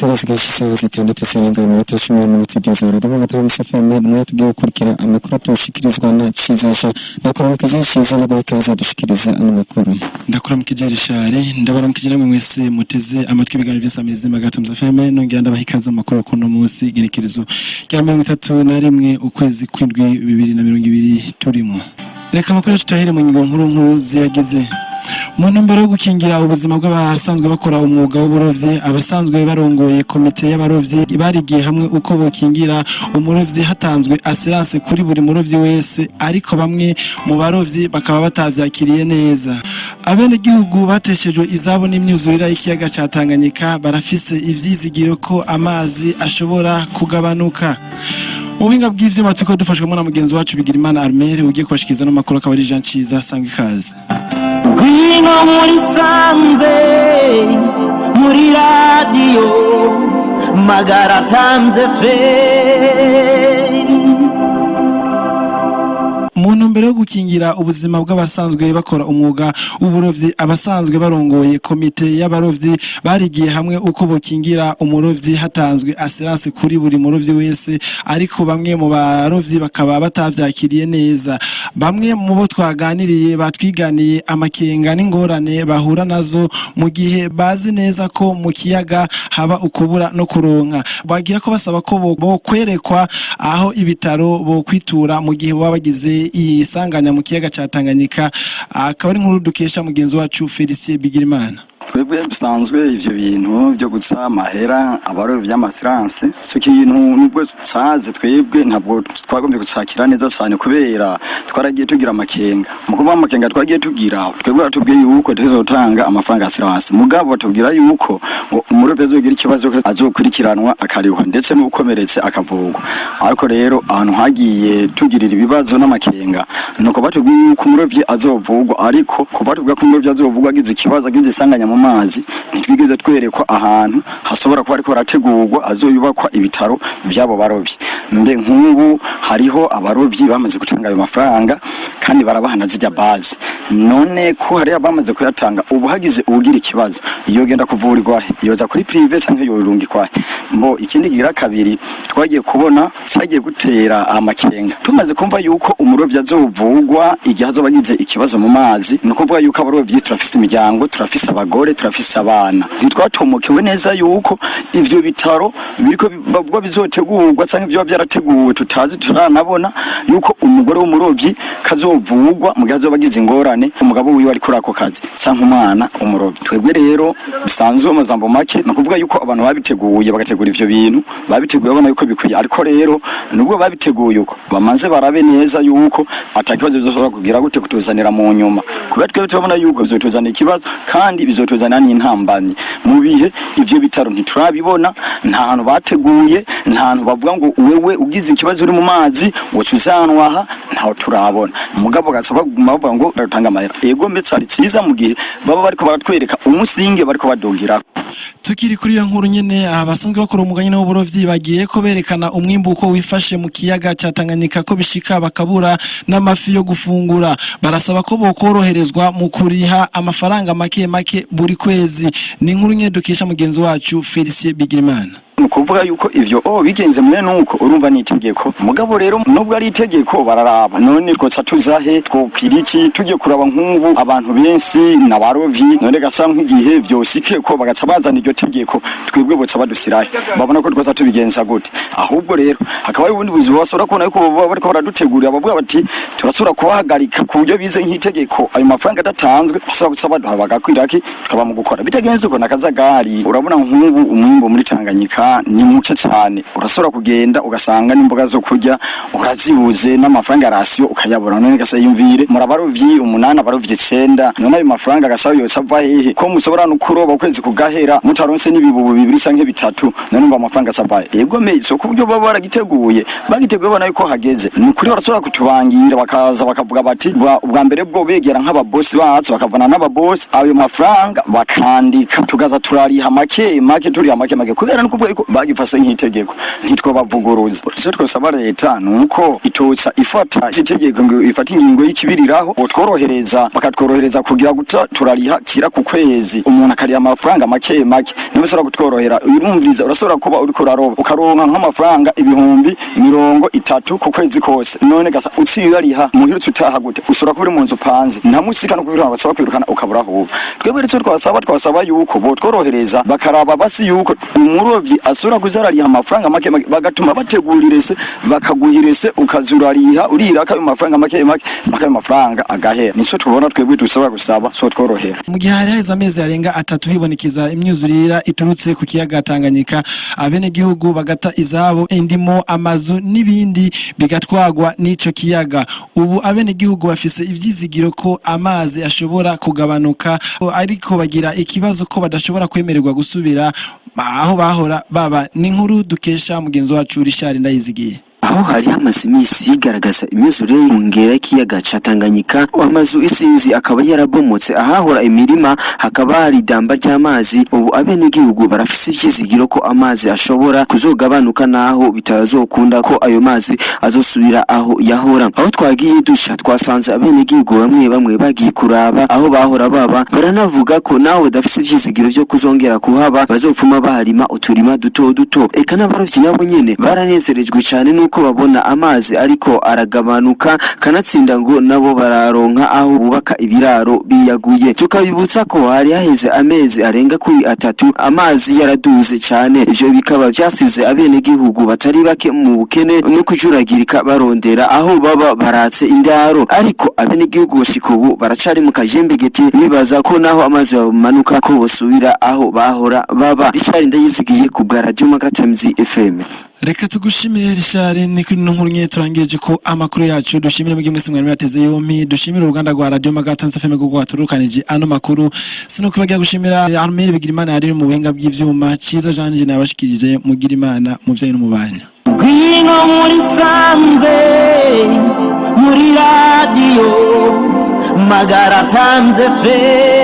Tugasigaje isaha 6 zirenga iminota 10 muri studio za Radio Magatamu FM. Mwe tugiye gukurikira amakuru tushikirizwa na Ciza Jean. Ndakuramukije Ciza, naguha ikaze dushikiriza ano makuru. Ndakuramukije Richard, ndabaramukije namwe mwese muteze amatwi ibiganiro by'Isamirizi Magatamu FM. Nongera ndabaha ikaze mu makuru kuno munsi, igenekerezo rya 31 ukwezi kw'indwi 2020 turimo. Reka amakuru yacu tuyahere mu ngingo nkuru nkuru ziyagize. Mu ntumbero yo gukingira ubuzima bw'abasanzwe bakora umwuga w'uburovyi, abasanzwe barongoye komite y'abarovyi barigiye hamwe uko bokingira umurovyi hatanzwe assurance kuri buri murovyi wese, ariko bamwe mu barovyi bakaba batavyakiriye neza. Abenegihugu bateshejwe izabo n'imyuzurira y'ikiyaga ca Tanganyika barafise ivyizigiro ko amazi ashobora kugabanuka. Mu buhinga bw'ivyuma turiko dufashwemo na mugenzi wacu Bigirimana Armel, ugiye kubashikiriza no makuru akaba ari Jean Ciza. Sangwa ikaze. Ngwino muri sanze, muri radiyo Magara Times FM. Mu ntumbero yo gukingira ubuzima bw'abasanzwe bakora umwuga w'uburovyi, abasanzwe barongoye komite y'abarovyi barigiye hamwe uko bokingira umurovyi hatanzwe assurance kuri buri murovyi wese, ariko bamwe mu barovyi bakaba batavyakiriye neza. Bamwe mu bo twaganiriye batwiganiye amakenga n'ingorane bahura nazo mu gihe bazi neza ko mu kiyaga haba ukubura no kuronka. Bagira ko basaba ko bokwerekwa aho ibitaro bokwitura mu gihe baba bagize isanganya mu kiyaga ca Tanganyika. Akaba ari inkuru dukesha mugenzi wacu Felicien Bigirimana. Twebwe bisanzwe ivyo bintu byo guca amahera abarovyi vy'ama assurance, ico kintu nubwo caze, twebwe ntabwo twagombye gucakira neza cane, kubera twaragiye tugira amakenga. Mu kuvuga amakenga twagiye tugira, twebwe batubwiye yuko tuzotanga amafaranga ya assurance, mugabo batubwira yuko ngo umurovyi azogira ikibazo azokurikiranwa akarihwa, ndetse n'ukomeretse akavurwa. Ariko rero ahantu hagiye tugirira ibibazo n'amakenga nuko batubwiye yuko umurovyi azovurwa, ariko kuva batubwira ko umurovyi azovurwa agize ikibazo, agize isanganya mu mazi, ntitwigeze twerekwa ahantu hashobora kuba ariko harategurwa azoyubakwa ibitaro by'abo barovyi. Mbe nk'ubu hariho abarovyi bamaze gutanga ayo mafaranga kandi barabahana zirya base. None ko hariho abamaze kuyatanga, ubu hagize uwugira ikibazo yogenda kuvurirwa he? Yoza kuri privé canke yorungikwa he? Mbo ikindi kigira kabiri twagiye kubona cyagiye gutera amakenga, tumaze kumva yuko umurovyi azovugwa igihe azoba agize ikibazo mu mazi, ni ukuvuga yuko abarovyi turafise imiryango, turafise abagore, turafise abana. Ntitwatomokewe neza yuko ivyo bitaro biriko bavuga bizotegurwa canke vyoba vyarateguwe tutazi, turanabona yuko umugore w'umurovyi kazovugwa mu gihe azoba agize ingorane, umugabo wiwe ari kuri ako kazi canke umwana umurovyi. Twebwe rero bisanzwe, mu majambo make, ni ukuvuga yuko abantu babiteguye, bagategura ivyo bintu, babiteguye babona yuko bikwiye. Ariko rero nubwo babiteguye uko, bamanze barabe neza yuko ata kibazo bizoshobora kugira gute kutuzanira mu nyuma, kubera twebwe turabona yuko bizotuzanira ikibazo kandi bizotuzanira n'intambamyi mu bihe ivyo bitaro ntiturabibona. Nta hantu bateguye, nta hantu bavuga ngo wewe ugize ikibazo uri mu mazi ngo tuzanwa aha, ntaho turabona. Mugabo gasaba baguma bavuga ngo baratanga amahera. Ego, mbetse ari cyiza mu gihe baba bariko baratwereka umusinge bariko badogira. Tukiri kuri iyo nkuru nyene, abasanzwe bakora umwuga nyene w'uburovyi bagiye ko berekana umwimbu uko wifashe mu kiyaga ca Tanganyika, ko bishika bakabura n'amafi yo gufungura. Barasaba ko bokoroherezwa mu kuriha amafaranga make make buri kwezi. Ni inkuru nyene dukesha mugenzi wacu Felicien Bigirimana. Ni ukuvuga yuko ivyo bigenze mwe nuko urumva ni itegeko. Mugabo rero nubwo ari itegeko, bararaba none twoca tuzahe, twokira iki? Tugiye kuraba nk'ubu abantu benshi n'abarovyi. None gasa nk'igihe vyosike ko bagaca bazana iryo tegeko, twebwe boca badusirahe? Babona ko twoca tubigenza gute? Ahubwo rero hakaba hari ubundi buzima basubira kubona yuko baba bariko baradutegurira, bavuga bati turasubira kubahagarika ku buryo bize nk'itegeko, ayo mafaranga adatanzwe basubira guca baduha bagakwiraki tukaba mu gukora. Bitagenze uko nakazagari. Urabona nk'ubu umwimbu muri Tanganyika ni muke cyane. Urasubira kugenda ugasanga n'imboga zo kurya urazibuze, n'amafaranga ya ration ukayabura. None gasa yumvire, murabarovyi umunani, abarovyi icenda, none ayo mafaranga gasa yose ava hehe, ko musobora no kuroba ukwezi kugahera mutaronse n'ibibubu bibiri canke bitatu? None umva amafaranga asava he? Yego me so ku buryo baba baragiteguye, bagiteguye babona yuko hageze. Ni ukuri barasubira kutubangira, bakaza bakavuga bati ubwa mbere bwo begera nk'ababosi bacu, bakavana n'ababosi ayo mafaranga, bakandika, tukaza turariha make make, turiha make make, kubera no kuvuga yuko ko bagifase nk'itegeko, ntitwobavuguruza. Icyo twosaba leta nuko itoca ifata itegeko ngo ifate ingingo y'ikibiriraho, botworohereza, bakatworohereza kugira guta turariha kira ku kwezi, umuntu akariha amafaranga make make, niba ushobora kutworohera. Urumviriza, urashobora kuba uriko uraroba ukaronka nk'amafaranga 30,000 ku kwezi kose. None gasa uciye uyariha muhira, uca utaha gute? Ushobora kuba uri mu nzu upanze, nta musika no kwirukana, basaba kwirukana ukabura aho uba. Twebwe rero twasaba yuko botworohereza, bakaraba basi yuko umurovyi asubira kuza arariha amafaranga make make, bagatuma bategurira se, bakaguhira se, ukaza urariha uriraka ayo mafaranga make make make, ayo mafaranga agahera. Nico tubona twebwe dusaba gusaba so tworohera. Mu gihe hari haheze amezi arenga 3 hibonekeza imyuzurira iturutse ku kiyaga Tanganyika, abenegihugu bagata izabo, indimo, amazu n'ibindi bigatwagwa n'ico kiyaga, ubu abenegihugu bafise ivyizigiro ko amazi ashobora kugabanuka, ariko bagira ikibazo ko badashobora kwemererwa gusubira aho bahora baba. Ni inkuru dukesha mugenzi wacu Richard Ndayizigiye. Aho hari hamaze iminsi higaragaza imyuzurire mu ngera y'ikiyaga ca Tanganyika, amazu isinzi akaba yarabomotse, ahahora imirima hakaba hari idamba ry'amazi. Ubu abenegihugu barafise ivyizigiro ko amazi ashobora kuzogabanuka, naho bitazokunda ko ayo mazi azosubira aho yahora. Aho twagiye dusha, twasanze abenegihugu bamwe bamwe bagiye kuraba aho bahora baba, baranavuga ko nawe badafise ivyizigiro vyo kuzongera kuhaba, bazopfuma baharima uturima duto duto. Eka n'abarovyi nabo nyene baranezerejwe cane nuko babona amazi ariko aragabanuka, kanatsinda ngo nabo bararonka aho bubaka ibiraro biyaguye. Tukabibutsa ko hari haheze amezi arenga kuri 3 amazi yaraduze cyane, ivyo bikaba vyasize abenegihugu batari bake mu bukene no kujuragirika barondera aho baba baratse indaro. Ariko abenegihugu gushika ubu baracari mu kajembegete, bibaza ko naho amazi bamanuka ko bosubira aho bahora baba. Richard Ndayizigiye ku bwa Radio Magara Times FM. Reka tugushimire, Richard. Ni kuri ino nkuru nyene turangirije ko amakuru yacu. Dushimire mwebwe mwese mwari mwateze yompi, dushimire uruganda rwa Radio Magara Times FM rwo rwaturukanije ano makuru. Sinokwibagira gushimira Armel Bigirimana yari mu buhinga bw'ivyuma. Ciza Jean Jean yabashikirije. Mugira Imana mu vyanyu no mu banyu. Ngwino muri sanze, muri radiyo Magara Times FM.